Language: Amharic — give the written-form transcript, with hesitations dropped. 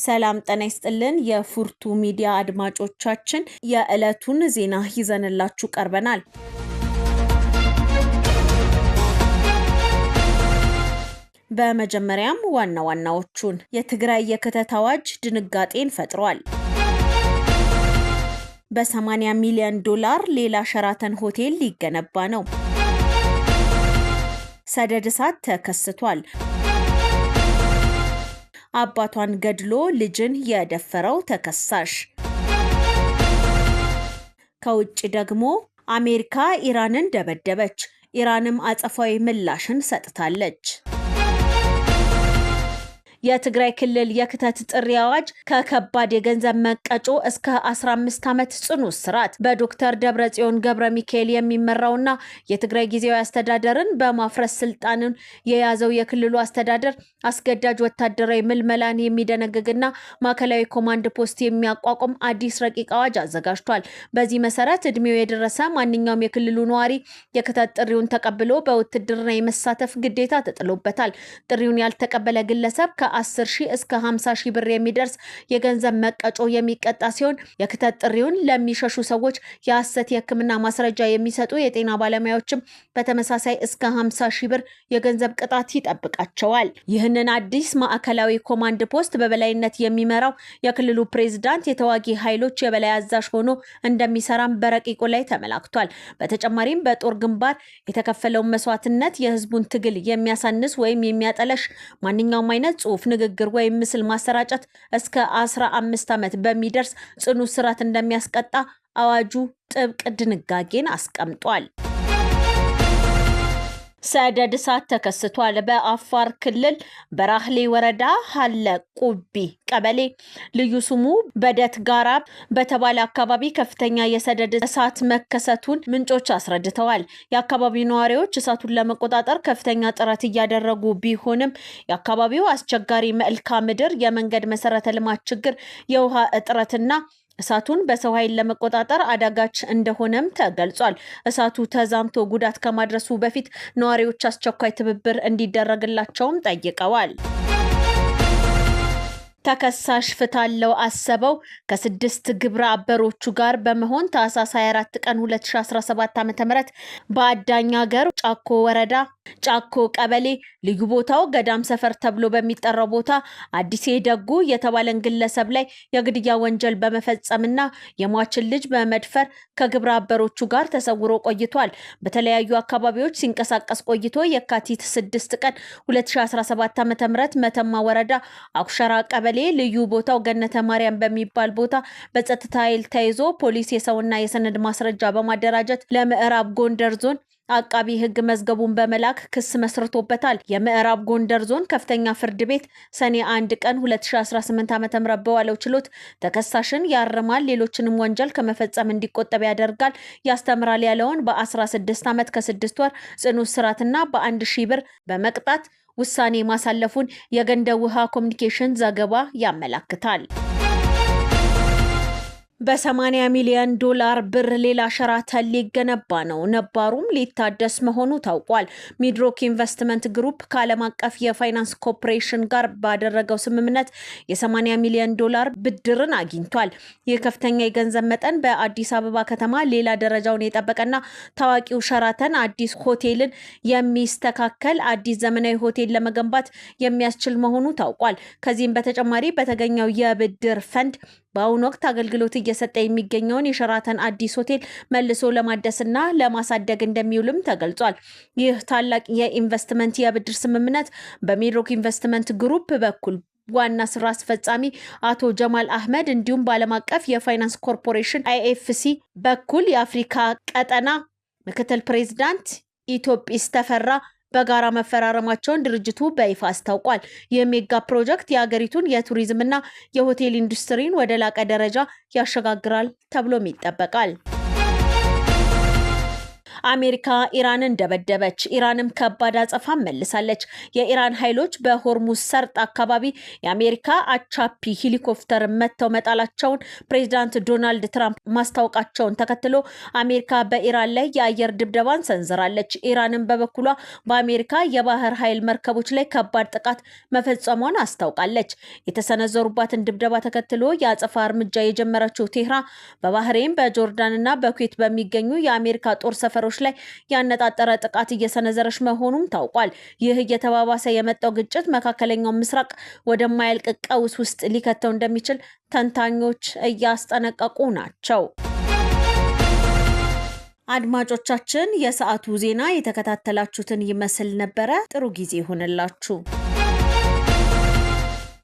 ሰላም ጤና ይስጥልን። የፉርቱ ሚዲያ አድማጮቻችን፣ የዕለቱን ዜና ይዘንላችሁ ቀርበናል። በመጀመሪያም ዋና ዋናዎቹን፣ የትግራይ የክተት አዋጅ ድንጋጤን ፈጥሯል። በ80 ሚሊዮን ዶላር ሌላ ሸራተን ሆቴል ሊገነባ ነው። ሰደድ እሳት ተከስቷል። አባቷን ገድሎ ልጅን የደፈረው ተከሳሽ። ከውጭ ደግሞ አሜሪካ ኢራንን ደበደበች። ኢራንም አጸፋዊ ምላሽን ሰጥታለች። የትግራይ ክልል የክተት ጥሪ አዋጅ ከከባድ የገንዘብ መቀጮ እስከ 15 ዓመት ጽኑ እስራት። በዶክተር ደብረጽዮን ገብረ ሚካኤል የሚመራውና የትግራይ ጊዜያዊ አስተዳደርን በማፍረስ ስልጣንን የያዘው የክልሉ አስተዳደር አስገዳጅ ወታደራዊ ምልመላን የሚደነግግና ማዕከላዊ ኮማንድ ፖስት የሚያቋቁም አዲስ ረቂቅ አዋጅ አዘጋጅቷል። በዚህ መሰረት እድሜው የደረሰ ማንኛውም የክልሉ ነዋሪ የክተት ጥሪውን ተቀብሎ በውትድርና የመሳተፍ ግዴታ ተጥሎበታል። ጥሪውን ያልተቀበለ ግለሰብ ከ10 ሺህ እስከ 50 ሺህ ብር የሚደርስ የገንዘብ መቀጮ የሚቀጣ ሲሆን፣ የክተት ጥሪውን ለሚሸሹ ሰዎች የሐሰት የሕክምና ማስረጃ የሚሰጡ የጤና ባለሙያዎችም በተመሳሳይ እስከ 50 ሺህ ብር የገንዘብ ቅጣት ይጠብቃቸዋል። ይህንን አዲስ ማዕከላዊ ኮማንድ ፖስት በበላይነት የሚመራው የክልሉ ፕሬዝዳንት የተዋጊ ኃይሎች የበላይ አዛዥ ሆኖ እንደሚሰራም በረቂቁ ላይ ተመላክቷል። በተጨማሪም በጦር ግንባር የተከፈለውን መስዋዕትነት፣ የህዝቡን ትግል የሚያሳንስ ወይም የሚያጠለሽ ማንኛውም አይነት ጽሁፍ፣ ንግግር ወይም ምስል ማሰራጨት እስከ 15 ዓመት በሚደርስ ጽኑ እስራት እንደሚያስቀጣ አዋጁ ጥብቅ ድንጋጌን አስቀምጧል። ሰደድ እሳት ተከስቷል። በአፋር ክልል በራህሌ ወረዳ ሀለ ቁቢ ቀበሌ ልዩ ስሙ በደት ጋራ በተባለ አካባቢ ከፍተኛ የሰደድ እሳት መከሰቱን ምንጮች አስረድተዋል። የአካባቢው ነዋሪዎች እሳቱን ለመቆጣጠር ከፍተኛ ጥረት እያደረጉ ቢሆንም የአካባቢው አስቸጋሪ መልክዓ ምድር፣ የመንገድ መሰረተ ልማት ችግር፣ የውሃ እጥረትና እሳቱን በሰው ኃይል ለመቆጣጠር አዳጋች እንደሆነም ተገልጿል። እሳቱ ተዛምቶ ጉዳት ከማድረሱ በፊት ነዋሪዎች አስቸኳይ ትብብር እንዲደረግላቸውም ጠይቀዋል። ተከሳሽ ፍታለው አሰበው ከስድስት ግብረ አበሮቹ ጋር በመሆን ታህሳስ 24 ቀን 2017 ዓ.ም በአዳኝ ሀገር ጫኮ ወረዳ ጫኮ ቀበሌ ልዩ ቦታው ገዳም ሰፈር ተብሎ በሚጠራው ቦታ አዲሴ ደጉ የተባለን ግለሰብ ላይ የግድያ ወንጀል በመፈጸምና የሟችን ልጅ በመድፈር ከግብረ አበሮቹ ጋር ተሰውሮ ቆይቷል። በተለያዩ አካባቢዎች ሲንቀሳቀስ ቆይቶ የካቲት 6 ቀን 2017 ዓ.ም መተማ ወረዳ አኩሸራ ቀበሌ ልዩ ቦታው ገነተ ማርያም በሚባል ቦታ በጸጥታ ኃይል ተይዞ ፖሊስ የሰውና የሰነድ ማስረጃ በማደራጀት ለምዕራብ ጎንደር ዞን አቃቢ ሕግ መዝገቡን በመላክ ክስ መስርቶበታል። የምዕራብ ጎንደር ዞን ከፍተኛ ፍርድ ቤት ሰኔ 1 ቀን 2018 ዓ.ም በዋለው ችሎት ተከሳሽን ያርማል፣ ሌሎችንም ወንጀል ከመፈጸም እንዲቆጠብ ያደርጋል፣ ያስተምራል ያለውን በ16 ዓመት ከ6 ወር ጽኑ እስራትና በ1,000 ብር በመቅጣት ውሳኔ ማሳለፉን የገንደ ውሃ ኮሚኒኬሽን ዘገባ ያመላክታል። በ80 ሚሊዮን ዶላር ብር ሌላ ሸራተን ሊገነባ ነው። ነባሩም ሊታደስ መሆኑ ታውቋል። ሚድሮክ ኢንቨስትመንት ግሩፕ ከዓለም አቀፍ የፋይናንስ ኮርፖሬሽን ጋር ባደረገው ስምምነት የ80 ሚሊዮን ዶላር ብድርን አግኝቷል። ይህ ከፍተኛ የገንዘብ መጠን በአዲስ አበባ ከተማ ሌላ ደረጃውን የጠበቀና ታዋቂው ሸራተን አዲስ ሆቴልን የሚስተካከል አዲስ ዘመናዊ ሆቴል ለመገንባት የሚያስችል መሆኑ ታውቋል። ከዚህም በተጨማሪ በተገኘው የብድር ፈንድ በአሁኑ ወቅት አገልግሎት እየሰጠ የሚገኘውን የሸራተን አዲስ ሆቴል መልሶ ለማደስና ለማሳደግ እንደሚውልም ተገልጿል። ይህ ታላቅ የኢንቨስትመንት የብድር ስምምነት በሚድሮክ ኢንቨስትመንት ግሩፕ በኩል ዋና ስራ አስፈጻሚ አቶ ጀማል አህመድ እንዲሁም በዓለም አቀፍ የፋይናንስ ኮርፖሬሽን አይኤፍሲ በኩል የአፍሪካ ቀጠና ምክትል ፕሬዚዳንት ኢትዮጲስ ተፈራ በጋራ መፈራረማቸውን ድርጅቱ በይፋ አስታውቋል። ይህ ሜጋ ፕሮጀክት የሀገሪቱን የቱሪዝምና የሆቴል ኢንዱስትሪን ወደ ላቀ ደረጃ ያሸጋግራል ተብሎም ይጠበቃል። አሜሪካ ኢራንን ደበደበች። ኢራንም ከባድ አጸፋ መልሳለች። የኢራን ኃይሎች በሆርሙዝ ሰርጥ አካባቢ የአሜሪካ አቻፒ ሄሊኮፕተር መትተው መጣላቸውን ፕሬዚዳንት ዶናልድ ትራምፕ ማስታወቃቸውን ተከትሎ አሜሪካ በኢራን ላይ የአየር ድብደባን ሰንዝራለች። ኢራንም በበኩሏ በአሜሪካ የባህር ኃይል መርከቦች ላይ ከባድ ጥቃት መፈጸሟን አስታውቃለች። የተሰነዘሩባትን ድብደባ ተከትሎ የአጸፋ እርምጃ የጀመረችው ቴህራን በባህሬን፣ በጆርዳንና በኩዌት በሚገኙ የአሜሪካ ጦር ሰፈሮች ላይ ያነጣጠረ ጥቃት እየሰነዘረች መሆኑም ታውቋል። ይህ እየተባባሰ የመጣው ግጭት መካከለኛው ምስራቅ ወደማያልቅ ቀውስ ውስጥ ሊከተው እንደሚችል ተንታኞች እያስጠነቀቁ ናቸው። አድማጮቻችን፣ የሰዓቱ ዜና የተከታተላችሁትን ይመስል ነበረ። ጥሩ ጊዜ ይሁንላችሁ።